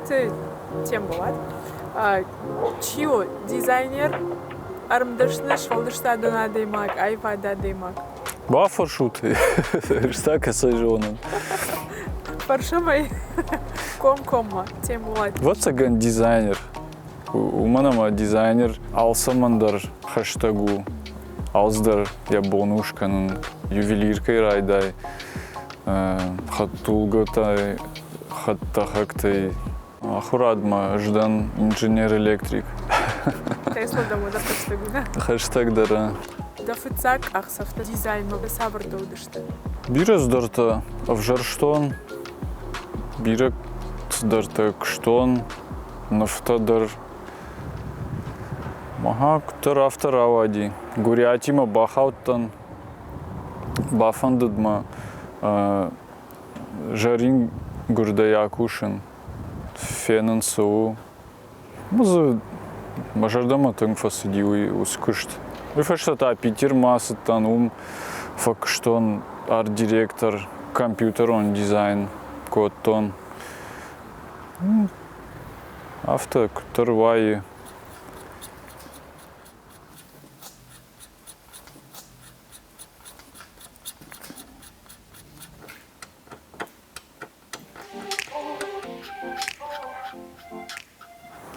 Гуыриаты Темболат. Чи у дизайнер, ӕрмдӕсны, сфӕлдыстадон адӕймаг, аивады адӕймаг? Бафӕрсут, ӕз та кӕцӕй зонын. Фӕрсӕм ӕй комкоммӕ, Темболат. Ӕвӕццӕгӕн, дизайнер. Уымӕн ӕмӕ дизайнер алцӕмӕн дӕр хӕстӕг у, алцыдӕр йӕ бон у скӕнын. Ювелиркӕй райдай, хӕдтулгӕтӕй, хӕдтӕхӕгтӕй. Ахуырадмӕ ӕз дӕн инженер-электрик. Тесла дӕм уӕдӕ хӕстӕг у, нӕ? Хӕстӕгдӕр. Дӕ фыццаг къахдзӕфтӕ дизайнмӕ цавӕртӕ уыдысты? Бирӕ цыдӕртӕ ӕвзӕрстон, бирӕ цыдӕртӕ куыстон, нывтӕ дӕр. Махӕ куыддӕр афтӕ рауади. Гуыриатимӕ бахаудтӕн, бафӕндыд мӕ зӕрин гуырдӕй акусын, фенын цы у. Дзы мӕ зӕрдӕмӕ тынг фӕцыди уый уыцы куыст. Уый фӕстӕ та Питермӕ ацыдтӕн, уым фӕкуыстон арт-директор, компьютерон дизайн кодтон. Афтӕ куыддӕр уайы.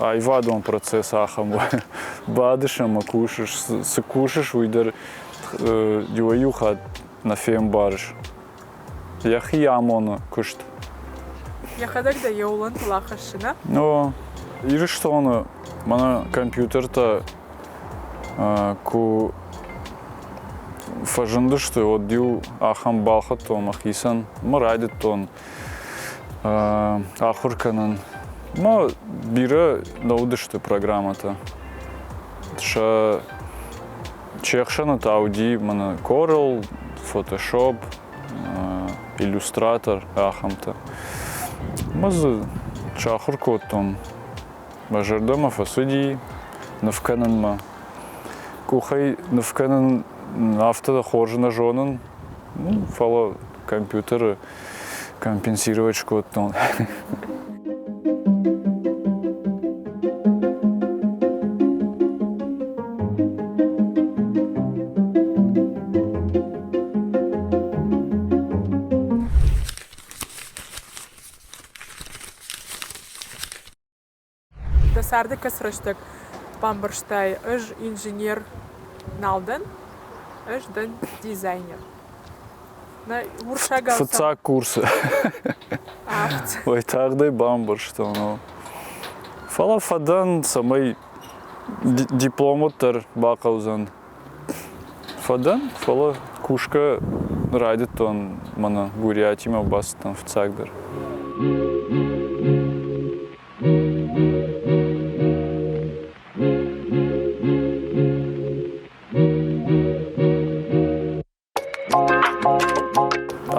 Аивадон процесс ахӕм у. Бадыс ӕмӕ кусыс, цы кусыс, уый дӕр иуӕй-иу хатт нӕ фембарыс. Йӕхи амоны куыст. Йӕхӕдӕг дӕ йӕ уылӕнтыл ахӕссы, нӕ? О, Ирыстоны мӕнӕ компьютертӕ куы фӕзындысты, уӕд-иу ахӕм балхӕдтон мӕхицӕн ӕмӕ райдыдтон ахуыр кӕнын. Ма бирӕ нӕ уыдысты программӕтӕ. Сӕ се хсӕны та уыди мӕнӕ Corel, Photoshop, Illustrator ахӕмтӕ. Ӕмӕ дзы сахуыр кодтон. Мӕ зӕрдӕмӕ фӕцыди ныв кӕнынмӕ. Къухӕй ныв кӕнын афтӕ хорз нӕ зонын, фӕлӕ компьютеры компенсировать скодтон. Дӕ царды кӕцы рӕстӕг бамбӕрстай, ӕз инженер нал дӕн, ӕз дӕн дизайнер? Нӕ уырыссагау Фыццаг курсы. Уайтагъдӕй бамбӕрстон. Фӕлӕ фӕдӕн, цӕмӕй диплом уӕддӕр бахъӕудзӕн. Фӕдӕн, фӕлӕ кусгӕ райдыдтон мӕнӕ Гуриатимӕ бацыдтӕн фыццагдӕр.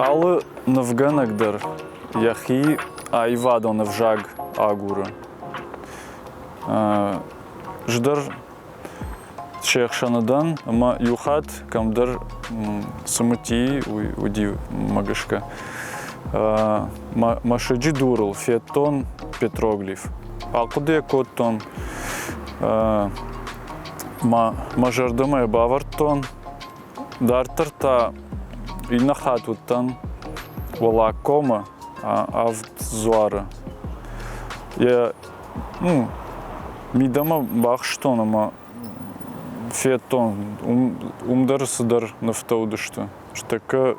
Алы нывгӕнӕг дӕр йӕхи аивадон ӕвзаг агуры. Ӕз дӕр се хсӕны дӕн ӕмӕ иу хатт кӕмдӕр Цымытийы уыди мӕ гӕсгӕ мӕсыджы дурыл федтон петроглиф. Ахъуыды кодтон, мӕ зӕрдӕмӕ йӕ бавӕрдтон. Дарддӕр та иннӕ хатт уыдтӕн Уӕллагкомы авд дзуары. Йӕ ну, мидӕмӕ бахстон ӕмӕ федтон, уым дӕр цыдӕр нывтӕ уыдысты. Стӕккӕ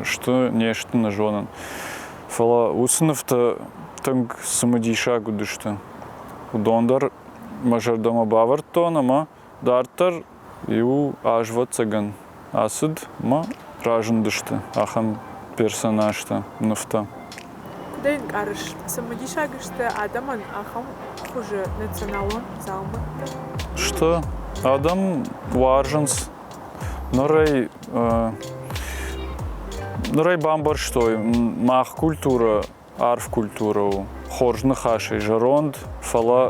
сты, не сты, нӕ зонын. Фӕлӕ уыцы нывтӕ тынг цымыдисаг уыдысты. Уыдон дӕр мӕ зӕрдӕмӕ бавӕрдтон ӕмӕ Дарддӕр иу ӕвӕццӕгӕн ацыд ӕмӕ разындысты ахӕм персонажтӕ, нывтӕ. Куыд ӕй ӕнкъарыс, цымыдисаг сты адӕмӕн ахӕм хуызы националон дзаумӕттӕ? Сты. Адӕм уарзынц. Ныр ӕй, ныр ӕй бамбӕрстой, мах культурӕ арф культурӕ у. Хорз ныхасӕй зӕронд, фӕлӕ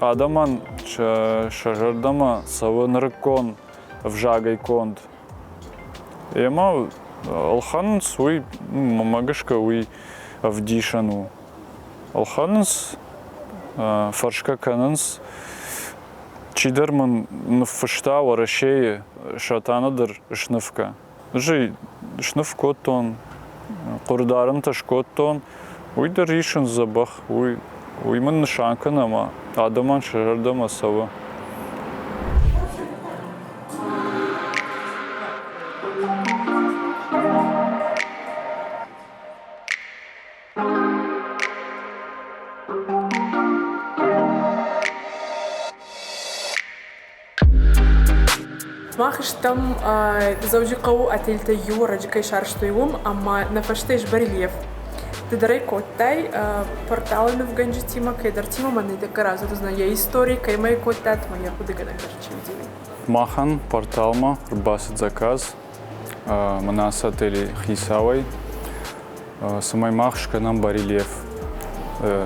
адӕмӕн сӕ зӕрдӕмӕ цӕуы нырыккон ӕвзагӕй конд. Ӕмӕ ӕлхӕнынц уый, мӕнмӕ гӕсгӕ, уый ӕвдисӕн у. Ӕлхӕнынц, фӕрсгӕ кӕнынц. Чидӕр мын ныффыста Уӕрӕсейы Сатана дӕр снывкӕ. Ӕз ӕй сныв кодтон, хъуырдарынтӕ скодтон. Уый дӕр исын дзӕбӕх, уый мын нысан кӕны ӕмӕ адӕмӕн сӕ зӕрдӕмӕ цӕуы. Мах стӕм Дзӕуджыхъӕуы отельтӕй иу ӕрӕджы кӕй сарӕзтой, уым, ӕмӕ нӕ фӕстӕ ис барельеф. Ды дӕр ӕй кодтай порталы нывгӕнджытимӕ, кӕйдӕртимӕ мӕ ныртӕккӕ радзурдзынӕ йӕ истори, кӕимӕ йӕ кодтат, ӕмӕ йӕ хъуыдыгӕнӕг дӕр чи уыди, уый. Махӕн порталмӕ ӕрбацыд заказ мӕнӕ ацы отели хицауӕй, цӕмӕй мах скӕнӕм барельеф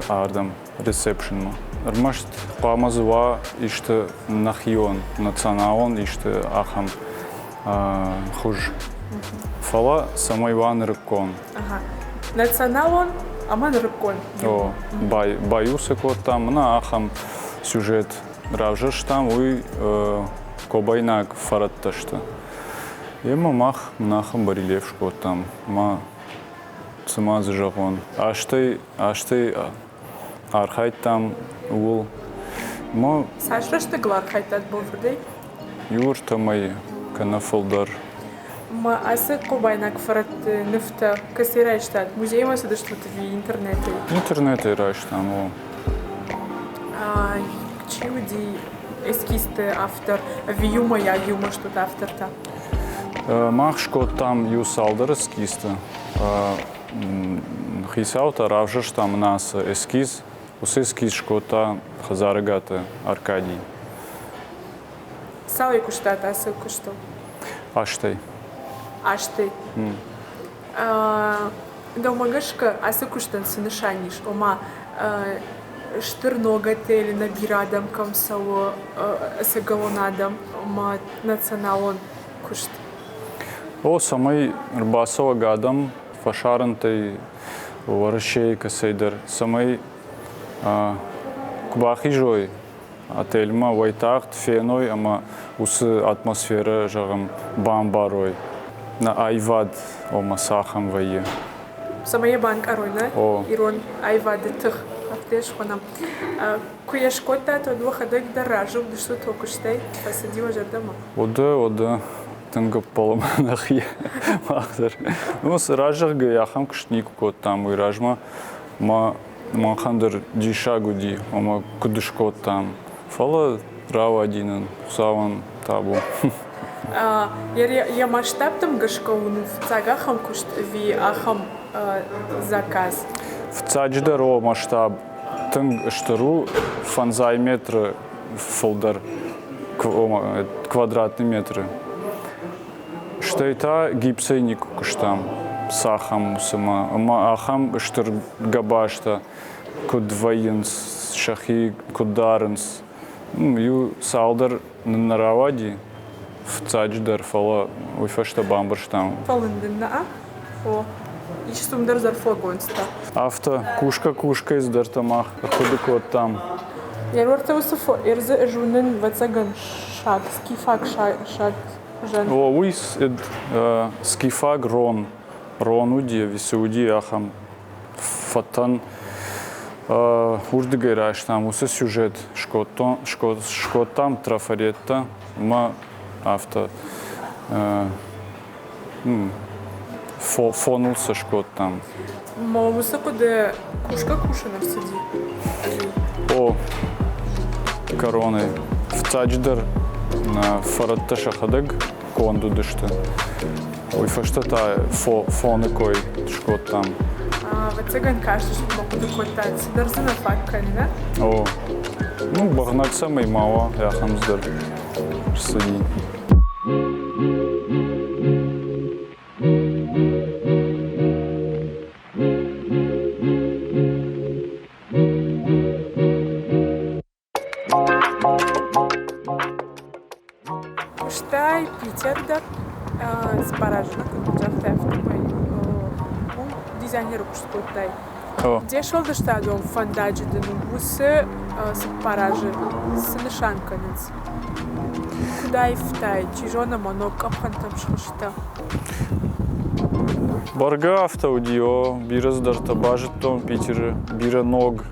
ардӕм, ресепшенмӕ. Ӕрмӕст хъуамӕ дзы уа исты нӕхион, националон исты ахӕм хуыз. Фӕлӕ цӕмӕй уа нырыккон. Националон ӕмӕ нырыккон. О, баиу сӕ кодтам, мӕнӕ ахӕм сюжет равзӕрстам, уый кобайнаг фӕрӕттӕ сты. Емӕ мах мӕнӕ барельеф скодтам. Ма цыма дзы зӕгъон. Азтӕй архайдтам ууыл. Ма Цас рӕстӕгыл архайдтат бӕлвырдӕй? Иу ӕртӕ мӕйы кӕнӕ фылдӕр. Ма ацы хъобайнаг фӕрӕтты нывтӕ кӕцӕй райстат? Музеймӕ цыдыстут ӕви интернетӕй? Интернетӕй райстам, о. Чи уыди эскизты автор ӕви иумӕйаг иумӕ стут автортӕ? Мах скодтам иу цалдӕр эскизты. Хицау та равзӕрста мын ацы эскиз. Уыцы эскиз скодта Хӕдзарыгаты Аркадий. Цалӕй куыстат ацы куыстыл? Астӕй. Астӕй. Дӕумӕ гӕсгӕ ацы куыстӕн цы нысан ис? Ома стыр ног отели нӕ бирӕ адӕм кӕм цӕуы, ӕцӕгӕлон адӕм, ома националон куыст? О, цӕмӕй ӕрбацӕуӕг адӕм фӕсарӕнтӕй Уӕрӕсейы кӕцӕйдӕр, цӕмӕй куы бахизой отельмӕ, уайтагъд феной ӕмӕ уыцы атмосферӕ, зӕгъӕм, бамбарой. Нӕ аивад, ома, цахӕм вӕййы. Цӕмӕй йӕ банкъарой, нӕ? О. Ирон аивады тых, афтӕ схонӕм. Куы йӕ скодтат, уӕд уӕхӕдӕг дӕр разы уыдыстут уӕ куыстӕй? Фӕцыди уӕ зӕрдӕмӕ? Уыды, уыды. Тынг ӕппӕлӕм нӕхи мах дӕр. Ну, разӕгъгӕ ахӕм куыст никуы кодтам уый размӕ. Ма махӕн дӕр диссаг уыди, ома куыд скодтам. Фӕлӕ рауади нын, Хуыцауӕн табу. Йӕ масштабтӕм гӕсгӕ уын фыццаг ахӕм куыст ӕви ахӕм заказ? Фыццаджыдӕр о масштаб тынг стыр у, фӕндзай метры фылдӕр квадратный метры. Стӕй та гипсӕй никуы куыстам цахӕм цымӕ ӕмӕ ахӕм стыр гӕбӕзтӕ куыд вӕййынц, сӕхи куыд дарынц. Иу цалдӕр нын нӕ рауади фыццаджыдӕр, фӕлӕ уый фӕстӕ бамбӕрстам. Фӕлындын нӕ? О, ис уым дӕр зӕрфогонцтӕ. Афтӕ, кусгӕ-кусгӕ цыдӕртӕ мах ӕрхъуыды кодтам. Ӕруӕртӕ уыцы ӕрдзы ӕз уынын, ӕвӕццӕгӕн, саг, скифаг саг хуызӕн. О, уый скифаг рон. Рон уыди ӕви цы уыди, ахӕм фӕтӕн. Уырдыгӕй райстам уыцы сюжет, скодтам трафареттӕ ӕмӕ афтӕ фоныл сӕ скодтам. Ма уыцы хъуыды кусгӕ кусын ӕрцыди? О, кӕронӕй. Фыццаджыдӕр фӕрӕттӕ сӕхӕдӕг конд уыдысты. Уый фӕстӕ та фоны кой скодтам. Ӕвӕццӕгӕн кастыстут ӕмӕ хъуыды кодтат, цыдӕр дзы нӕ фаг кӕны, нӕ? О, ну, бӕгънӕг цӕмӕй ма уа, ахӕм цыдӕр рцыди. Куыстай Питер дӕр, цыппар азы куыд загътай, афтӕмӕй уым дизайнеры куыст кодтай. Де сфӕлдыстадон фӕндаджы дын уыцы цыппар азы цы нысан кӕнынц? Куыд аивтай, чи зоны, ӕмӕ ног къӕпхӕнтӕм схызтӕ? Бӕргӕ афтӕ уыди, о, бирӕ цыдӕртӕ базыдтон Питеры, бирӕ ног,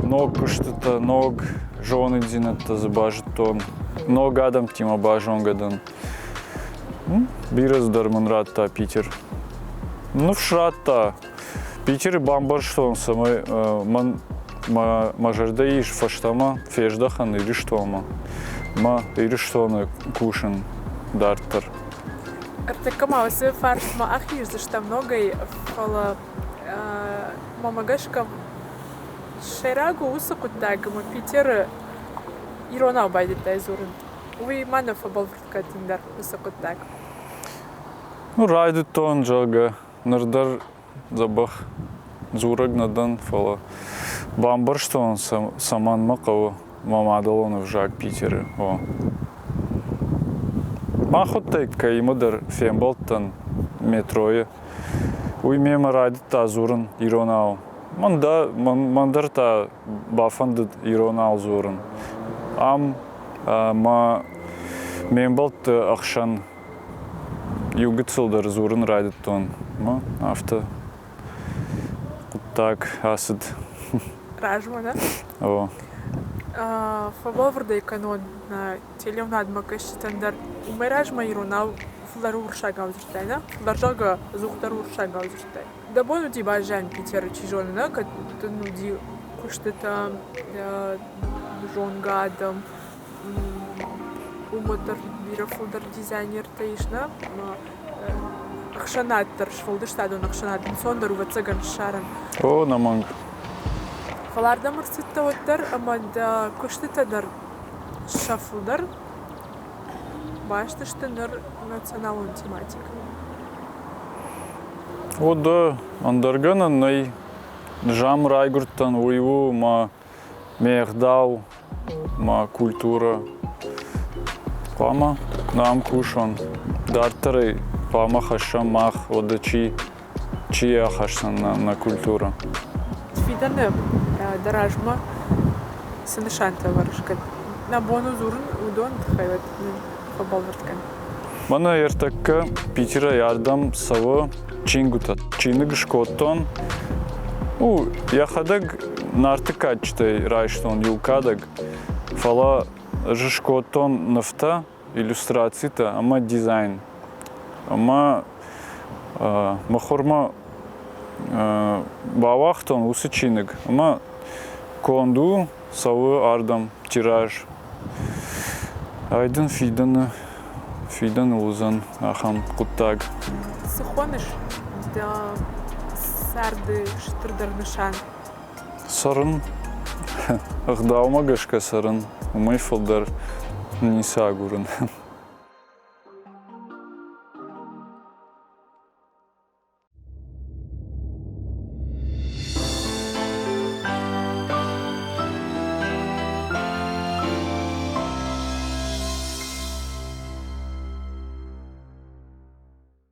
ног куыстытӕ, ног зонындзинӕдтӕ дзы базыдтон, ног адӕмтимӕ базонгӕ дӕн. Бирӕ цыдӕр мын радта Питер. Ныфс радта. Питеры бамбӕрстон, цӕмӕй мӕн мӕ зӕрдӕ ис фӕстӕмӕ фездӕхӕн Ирыстонмӕ. Мӕ Ирыстоны кусын дарддӕр. Ӕртӕккӕ ма уыцы фарстмӕ ахиздзыстӕм ногӕй, фӕлӕ мӕмӕ гӕсгӕ сӕйраг у уыцы хъуыддаг, ӕмӕ Питеры иронау байдыдтай дзурын. Уый ма нӕ фӕбӕлвырд кӕнын дӕр уыцы хъуыддаг. Ну, райдыдтон, зӕгъгӕ, ныр дӕр дзӕбӕх дзурӕг нӕ дӕн, фӕлӕ бамбӕрстон, цӕмӕн мӕ хъӕуы мӕ мадӕлон ӕвзаг Питеры. О. Махуыдтӕй кӕимӕдӕр фембӕлдтӕн метройы. Уый мемӕ райдыдта дзурын иронау. Мӕн, дӕ, мӕн дӕр та бафӕндыд иронау дзурын. Ам мӕ ме мбӕлтты ӕхсӕн иу гыццыл дӕр дзурын райдыдтон. Афтӕ хъуыддаг ацыд. Размӕ, нӕ? О. Фӕбӕлвырдӕй кӕнон телеуынадмӕ кӕсджытӕн дӕр. Уымӕй размӕ иронау фылдӕр уырыссагау дзырдтай, нӕ? Фылдӕр, зӕгъгӕ, ӕдзухдӕр уырыссагау дзырдтай. Дӕ бон уыди баззайын Питеры, чи зоны, нӕ? Кӕд дын уыди куыстытӕ, зонгӕ адӕм, уым уӕддӕр бирӕ фылдӕр дизайнертӕ ис, нӕ? Ӕхсӕнад дӕр, сфӕлдыстадон ӕхсӕнад ӕнцондӕр, ӕвӕццӕгӕн, ссарын. О, ӕнӕмӕнг. Фӕлӕ ардӕм ӕрцыдтӕ уӕддӕр ӕмӕ дӕ куыстытӕ дӕр сӕ фылдӕр баст сты ныр националон тематикӕимӕ. Уӕдӕ ӕндӕр гӕнӕн нӕй. Зам райгуырдтӕн, уый у мӕ ме гъдау, мӕ культурӕ. Хъуамӕ нӕм кусон. Дарддӕр ӕй хъуамӕ хӕссӕм мах, уӕдӕ чи, чи ахӕсдзӕн нӕ, нӕ культурӕ. Фидӕны дӕ размӕ цы нысантӕ ӕвӕрыс, кӕд нӕ бон у дзурын, уыдон тыххӕй уӕд нын фӕбӕлвырд кӕн. Мӕнӕ ӕртӕккӕ Питерӕй ардӕм цӕуы чингуытӕ. Чиныг скодтон. У, йӕхӕдӕг Нарты кадджытӕй райстон иу кадӕг, фӕлӕ ӕз скодтон нывтӕ, иллюстрацитӕ ӕмӕ дизайн. Ӕмӕ мыхуырмӕ бауагътон уыцы чиныг ӕмӕ конд у, цӕуы ардӕм тираж. Ай дын фидӕны, фидӕны уыдзӕн ахӕм хъуыддаг. Цы хоныс дӕ царды стырдӕр нысан? Цӕрын. Ӕгъдаумӕ гӕсгӕ цӕрын. Уымӕй фылдӕр ницы агурын.